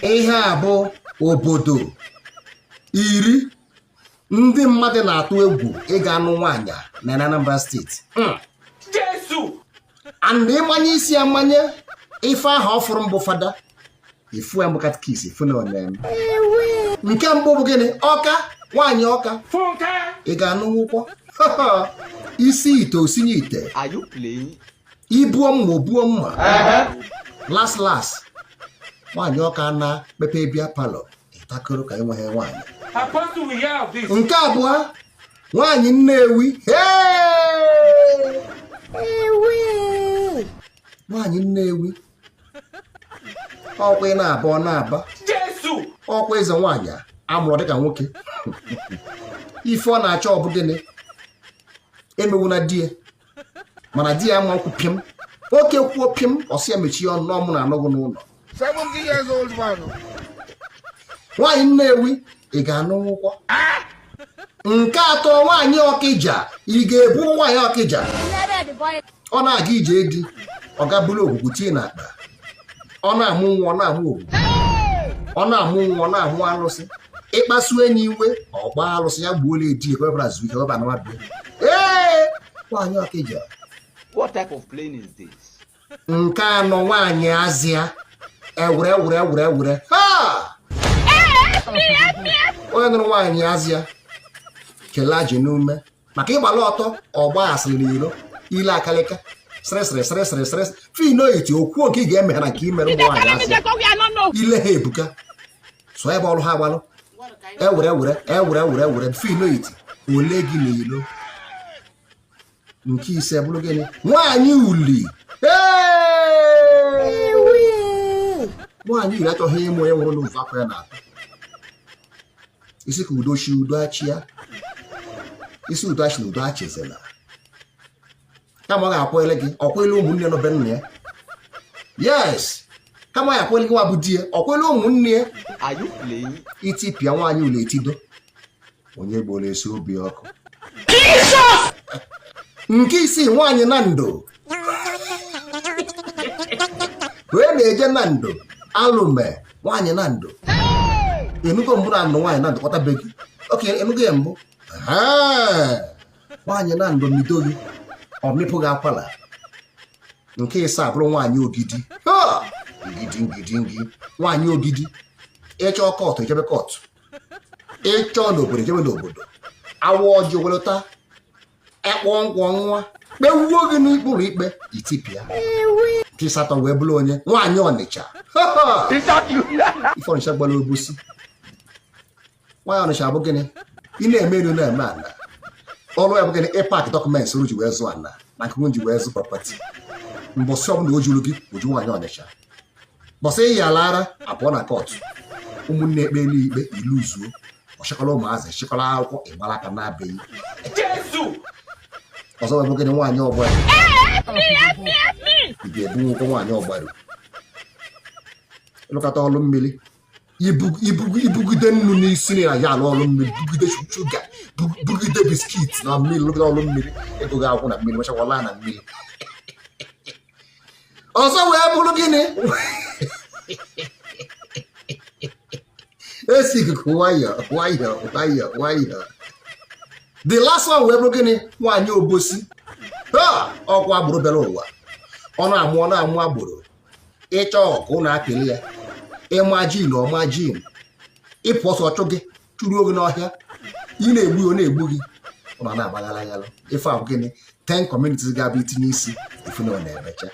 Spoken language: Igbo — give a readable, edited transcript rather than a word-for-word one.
Ihe a bụ obodo 10 ndị mmadụ na-atụ egwu ịga anụ nwaanyị na Anambra Steeti. Jesu! And ịmanye isi amanye ife ahụ ọ fụrụ mbụ fada ifu ya mbụ catechist ifu na ọ na-eme. Nke mbụ bụ gịnị? Ọka, nwaanyị Ọka. Funke! Ị ga-anụ nwụkwọ isi ite osinye ite. Are you playing? Ibuo mma obuo mma. Last last, nwaanyị Ọka na mepe beer parlour, ịtakoro ka enweghị nwaanyị. Apostle will hear of this. Nke abụọ, nwaanyị Nnewi. Hey! Nwaanyị Nnewi, ọkwa ị na-aba ọ na-aba. Jesu! Ọkwa eze nwaanyị amụrụ dịka nwoke. Ife ọ na-achọ ọ bụ gịnị? Emewu na di ya, mana di ya ama okwu pịm. Nwoke kwuo pịm, ọ sị ya mechie ọnụ n'ọmụ na anọghị n'ụlọ. 70 years old man. Nwaanyị Nnewi, ị ga-anụ nwụkwọ. Nke atọ, nwaanyị Ọkịja. Ị ga-ebu nwaanyị Ọkịja? Ọ na-aga ije di, ọ ga-buru ogwugwu tie n'akpa. Ọ na-amụ nwa, ọ na-amụ ogwugwu. Ọ na-amụ nwa, ọ na-amụ alụsị. Ịkpasu enyi iwe, ọ gbaa alụsị ya gbuola edi ebe ọbụla zuo ike ọba na bịa. Ee, nwaanyị Ọkịja. What type of plane is this? Nke anọ, nwaanyị Azịa. Ewere ewere ewere ewere ha. Onye nụrụ nwaanyị Azịa kelee ajị n'ume maka ịgbala ọtọ ọgba asịrị n'iro ile akalịka sịrị sịrị sịrị sịrị sịrị fino eti okwuo nke ị ga-eme ha na nke imere ụmụ nwaanyị Azịa ile ha ebuka so ebe ọrụ ha gbalụ ewere ewere ewere ewere ewere fino eti ole gị n'ilo. Nke ise bụrụ gịnị? Nwaanyị Uli. Nwaanyị Uli achọghị ịmụ onye nwụrụ n'ụzọ akwa ya na-atọ isi ka udo chi udo achịa isi udo achị na udo achịzila kama ọ ga-akwanyere gị, ọ kwanyere ụmụnne nọ be nna ya. Yes, kama ya akwanyere gị nwa bụ di ya, ọ kwanyere ụmụnne ya. Are you playing? Itipịa nwaanyị Uli etido onye gboro esi obi ọkụ. Nke isii, nwaanyị Nando. Wee na-eje Nando alụme nwaanyị Nando. Enugo mbụ na anụ nwaanyị Nando kpọtabeghị oke enugo ya mbụ. Nwaanyị Nando mido gị, ọ mịpụ gị akwala. Nke ịsaa bụrụ nwaanyị Ogidi. Ngidi ngidi ngi nwaanyị Ogidi, ịchọ court ejebe court, ịchọ n'obodo ejebe n'obodo, awa ọjị welụta ekpọ nkwọ nwa kpewuo gị n'ụlọ ikpe itipịa. Nke asatọ wee bụrụ onye nwaanyị Ọnịcha. Ife Ọnịcha gbara obosi. Nwaanyị Ọnịcha bụ gịnị? Ị na-eme elu na-eme ana. Ọrụ ya bụ gịnị? Ịpak documents o ji wee zụ ana na nke ji wee zụ property. Mbọsị ọbụla o juru gị oju nwaanyị Ọnịcha, bọsị ị yala ara apụọ na court, ụmụnne ekpe elu ikpe ilu zuo, ọchịkọrọ ụmụazị chịkọrọ akwụkwọ ịgbara aka na-abịaghị. Ọzọ bụ gịnị? Nwaanyị Ọgbaru. Ị ga-ebu nwoke nwaanyị Ọgbaru ịlụkọta ọlụ mmiri, ibugide nnu n'isi na ya alụ ọlụ mmiri, bugide shuga, bugide biscuit na mmiri, lụgide ọlụ mmiri, ego ga-agwụ na mmiri, mechakwala na mmiri. Ọzọ wee bụrụ gịnị? Esi ikuku nwayọ nwayọ nwayọ nwayọ. The last one wee bụrụ gịnị? Nwaanyị Obosi. Ọkwa agbụrụ bịara ụwa, ọ na-amụ ọ na-amụ agbụrụ. Ịchọ ọkụ na-akele ya, ịma jin ọma jin, ịpụ ọsọ ọchụ gị chụruo gị n'ọhịa, ị na-egbu ya ọ na-egbu gị, ọ na na-agbaghala aghalụ. Ife a bụ gịnị? 10 communities ga-abụ itinye isi ifu na ọ na-emecha.